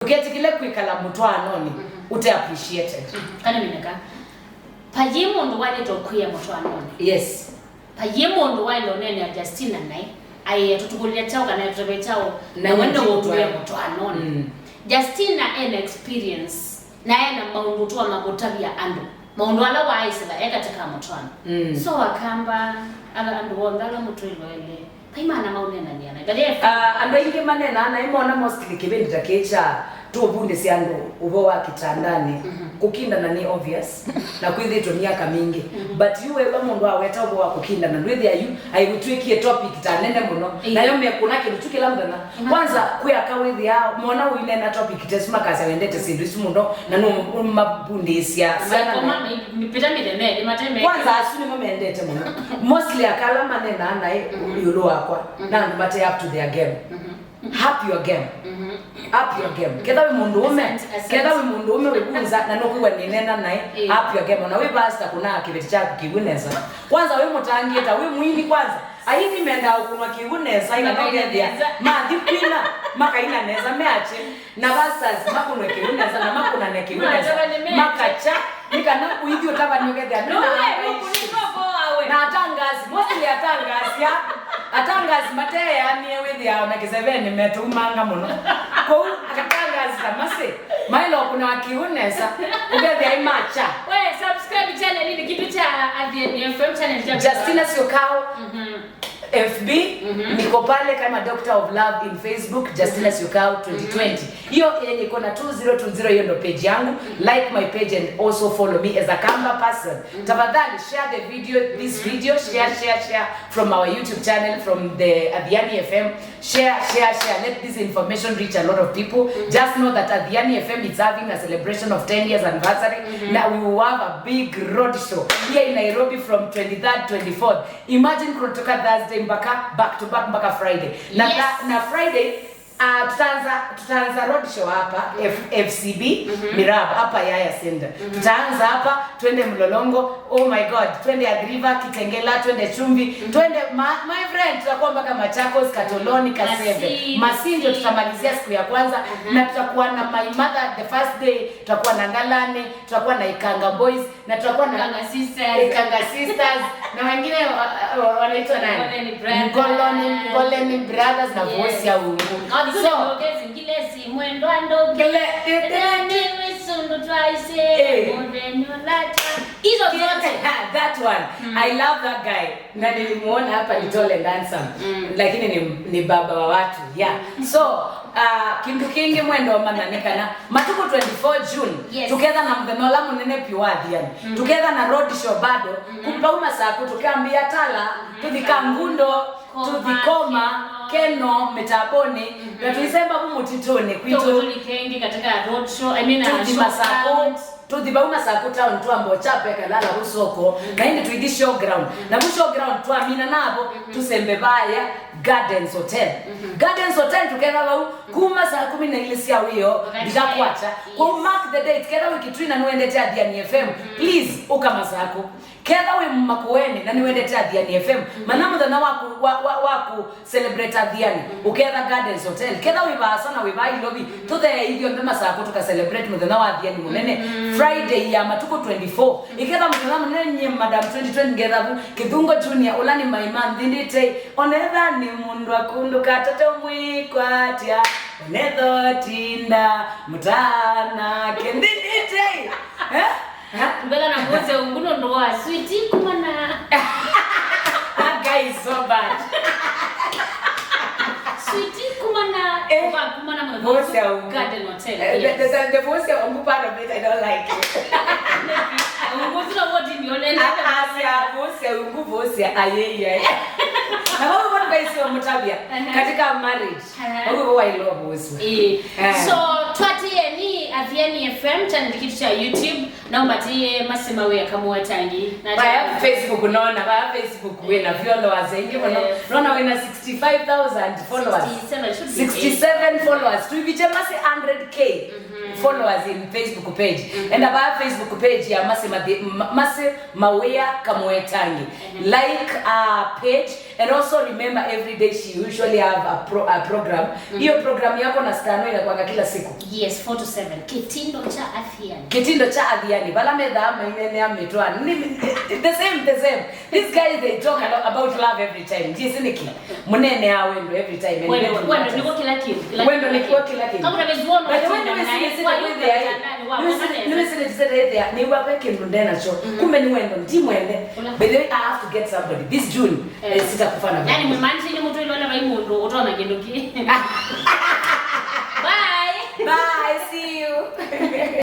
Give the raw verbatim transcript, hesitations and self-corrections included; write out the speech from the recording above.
Ndũketĩkĩle kwĩkala mũtwaanonĩ ũte appreciated. Kana mineka. Payĩ mũndũ waĩlĩte ũkwĩa mũtwaanonĩ. Yes. Payĩ mũndũ waĩle ũneenea Justina naĩ aĩe tũtukũlya kyaũ kana tũtavye kyaũ na wende ũkwĩa mũtwaanonĩ. Justina ena experience na ena maũndũ tũama kũtavya andũ, maũndũ ala waaĩsĩla e katĩ ka mũtwaano. So akamba ala andũ onthe ala mũtwĩloele. Vai mana maũneenanĩa na ĩvathĩa. Ah, andũ aingĩ maneenaa naĩ mona mostly kĩvĩndĩ ta kĩĩ kya tũũvundĩsya andũ ũvoo wa kĩtandanĩ. Kũkindana nĩ obvious na kwĩthĩĩtwe myaka mingĩ, but yu weew'a mũndũ aweta ũvoo wa kũkindana, ndwĩthĩa yu aĩũtw'ĩkie topic ta nene mũno. Nayo mekũna kĩndũ kyu kĩla mũthenya. Kwanza kwĩ aka wĩthĩaa mona ũineena topic ta ĩsu makasya wendete syĩndũ isu mũno na nũmavundĩĩsya syana. Kwanza asu nĩmo mendete mũno. Mostly aka ala maneenaa naĩ ĩũlũ wakwa na andũ mate up to their game. Up your game. Up your game. Ketha wĩ mũndũ ũme, ketha wĩ mũndũ ũme wĩvunza na nũkwĩw'a nĩneena naĩ, up your game. Ona wĩ pastor kũnaa kĩveti kyaku kĩw'ũ nesa. Kwanza wĩ mũtangĩĩta, wĩ mwini kwanza. Aini mendaa ũkũnwa kĩw'ũ nesa, ĩkana ũkethĩa mathi kwina makaina nesa meache. Na pastors makũnwe kĩw'ũ nesa na makũnane kĩw'ũ nesa makakya, nĩ kana ũithi ũtavany'a ũkethĩa ndwĩna anga isu. Na atangaasi, mostly atangaasi a atangaasi mateeanĩe wĩthĩaa ona kĩsevenĩ metũumanga mũno. Kwoou atangaasi ta masĩ maĩle ũkũnawa kĩw'ũ nesa ũkethĩa imakya. We subscribe channel nĩ kĩndũ kya Athiani F M channel kya Justina Syokao. F B, niko pale kama Doctor of Love in Facebook, Justina Syokao twenty twenty. Hiyo yenye iko na two zero two zero, hiyo ndo page yangu. Like my page and also follow me as a Kamba person. Tafadhali share the video, this video, share, share, share from our YouTube channel, from the Athiani F M. Share, share, share. Let this information reach a lot of people. Just know that Athiani F M is having a celebration of ten years anniversary. Now we will have a big road show here in Nairobi from twenty-third, twenty-fourth. Imagine kutoka Thursday mpaka back to back mpaka Friday. Na, yes. Na Friday uh, tutaanza tutaanza road show hapa F, F C B Miraba hapa Yaya Center. Tutaanza hapa twende Mlolongo, oh my God, twende Athi River, Kitengela, twende Chumvi, twende ma, my friend, tutakuwa mpaka Machakos, Katoloni, Kaseve, Masindi. Masindi tutamalizia siku ya kwanza na tutakuwa na my mother the first day, tutakuwa na Ngalani, tutakuwa na Ikanga Boys, na tutakuwa na Ikanga Sisters. Ikanga Sisters. Na wengine wa- wa- wanaitwa nani? Ngoleni Brothers. Ngoloni, Ngoleni Brothers na Voice ya Ungu. So, Ngilesi mwendo ando ngile. Ndani misundu twaise. Eh. Mũthenya ũlata. Hizo zote. That one. I love that guy. Na nilimuona hapa ni tall and handsome. Lakini ni, ni baba wa watu. Yeah. So, uh, kindu kingi mwendo manani kana matuku twenty-four June, yes, tuketha na mũthenya ũla mũnene piũ wa Athiani. Tuketha na road show bado. Kuvauma Saku tukambia Tala, tuthi Kangundo, tuthi Koma, Keno, Mitaboni, na tuisemba vu mũtitũnĩ kwitũ. Tuthi Masaku. Tũthi vau Masaku town twamba ũkya pekalala vu soko, na ĩndĩ tũithi showground. Na vu showground twamina navo, tũsembe vaya Gardens Hotel. Gardens Hotel tũketha vau kuma saa kumi na ilĩ sya wĩoo nginya kwakya. Kwoou mark the date, ketha wĩ Kitui na nĩwendete Athiani F M, please ũka Masaku. Ketha wĩ Makueni na nĩwendete Athiani F M, manya mũthenya waku wa, wa, waku celebrate Athiani, ũketha Gardens Hotel. Ketha wĩ vaasa na wĩ vaa Ilovi, tũthee ithyonthe Masaku tũka celebrate mũthenya wa Athiani mũnene, Friday ya matukũ twenty-four. Ĩketha mũthenya mũnene, nyie Madam twenty twenty ngetha vu Kĩthungo Junior, ũla nĩ maima nthindĩte, onetha nĩ mũndũ akundũka tate mwĩkwatya, onetha ũtinda mũtana kĩnthindĩte. Eh? Huh? Mbela na Voice ya Ungu nũndũ wa Sweetie kumana. That guy is so bad. Sweetie kumana. Eh, kumana mwe Voice ya Ungu. Garden Hotel. Eh, the, the, the, the Voice ya Ungu part of it, I don't like it. Ungu zina wote nione. Asia Voice ya Ungu, Voice ya ayeye. Na wao watu guys wa mtabia katika marriage. Ũguo waĩle ũvũsw'a. Ĩĩ. Eh. So, twatĩĩeni Athiani F M channel kitũ kya YouTube, na ũmatĩĩe masema wĩa kamũatangi. Na vaya Facebook, nona vaya Facebook wĩna followers aingĩ mũno. Eh. Nona wĩna sixty-five thousand followers. Sixty-seven should be. Sixty-seven followers. Tuiviche masi hundred K. followers in Facebook page. Enda vaa Facebook page ya Mercy Mathi-, Ma-, Mercy Mawĩa Kamwetangi. Like our page, and also remember, every day she usually have a pro-, a program. Hiyo program yako na Stano inakuanga kila siku. Yes, four to seven. Kĩtindo kya Athiani. Kĩtindo kya Athiani. Vala methaa mainenea mĩtwa. Ni, the same, the same. These guys, they talk a lot about love every time. Jisi niki. Mũneenea wendo every time. And wendo, wendo nĩko kila kĩndũ. Wendo nĩkuo kila kĩndũ. Kama unaweza kuona. But wendo wĩsĩnĩsĩte kwĩthĩa. Nĩwĩsĩnĩsĩte ĩthĩa. Nĩw'a ve kĩndũ ndenakyo. Kumbe nĩ wendo, ndi mwende. By the way, I have to get somebody. This June, eh, sitakufa na. Yaani, mwimanisi ni mtu ilo na vai mundu utona kindu ki.